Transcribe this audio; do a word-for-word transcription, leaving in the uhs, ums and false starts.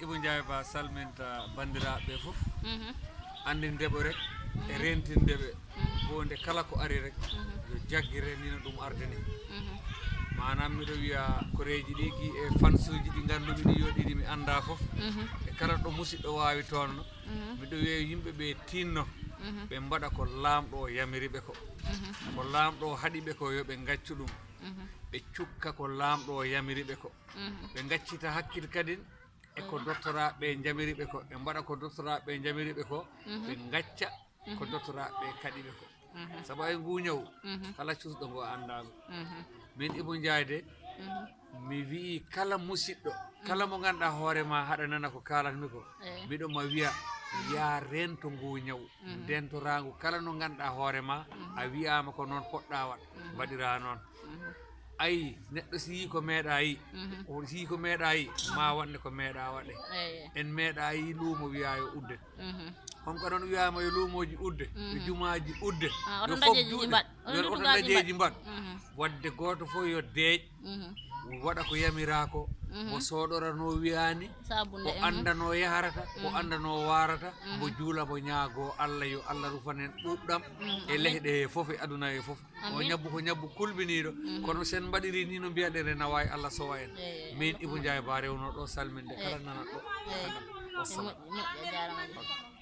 Ibu Njaay Ba salminta banndiraaɓe ɓe fof. Anndinde ɓe rek e rentinde ɓe. Huunde kala ko ari rek, yo jaggire ni no ɗum arde ni. Maanaam miɗo wiya koreeji ɗi gi e fansuuji ɗi nganndu-mi ɗi yo ɗiɗi mi annda fof. E kala ɗo musiɗɗo waawi toonno, miɗo wiya yimɓe ɓe tinno, ɓe mbaɗa ko laamɗo o yamiri ɓe ko. Ko laamɗo o haɗi ɓe ko yo ɓe ngaccu ɗum. Ɓe cukka ko laamɗo o yamiri ɓe ko. Ɓe ngaccita hakkil kadin e ko doctorat ɓe njamiri ɓe ko, ɓe mbaɗa ko doctorat ɓe njamiri ɓe ko, ɓe ngacca ko doctorat ɓe kaɗi ɓe ko. Sabu ay ngu ñaw, kala cusɗo ngo annda ngo. Min Ibu Njaay de, mi wi'i kala musiɗɗo, kala mo ngannduɗaa hoore ma haɗa nana ko kaalatmi ko, miɗo ma wiya, yaa rento ngu ñaw, ndentoraa ngu kala no ngannduɗaa hoore ma, a wi'aama ko noon poɗɗaa waɗ, mbaɗiraa noon. Ayi, neɗɗo si yii ko meeɗaa yi, o si yii ko meeɗaa yi, ma waɗne ko meeɗaa waɗe. En meeɗaa yi luumo wiyaa yo udde. Hon ko noon wiyaama yo luumooji udde, yo jumaaji udde, yo fof juuɗe, yo oto ndajeeji mbaɗ. Waɗde gooto fof yo deeƴ, waɗa ko yamiraa ko, mo sooɗora no wiyaani, ko annda no yahrata, ko annda no waarata, mo juula, mo ñaagoo Allah, yo Allah rufan en ɗuuɗɗam e leyɗe he fof, e aduna he fof. O ñabbu ko ñabbu kulɓiniiɗo, kono sen mbaɗiri ni no mbiyaɗen rena waawi Allah sowa en. Min Ibu Njaay Ba rewno ɗo salminde kala nana ɗo. Wassalam. Moƴƴi, a jaaraama.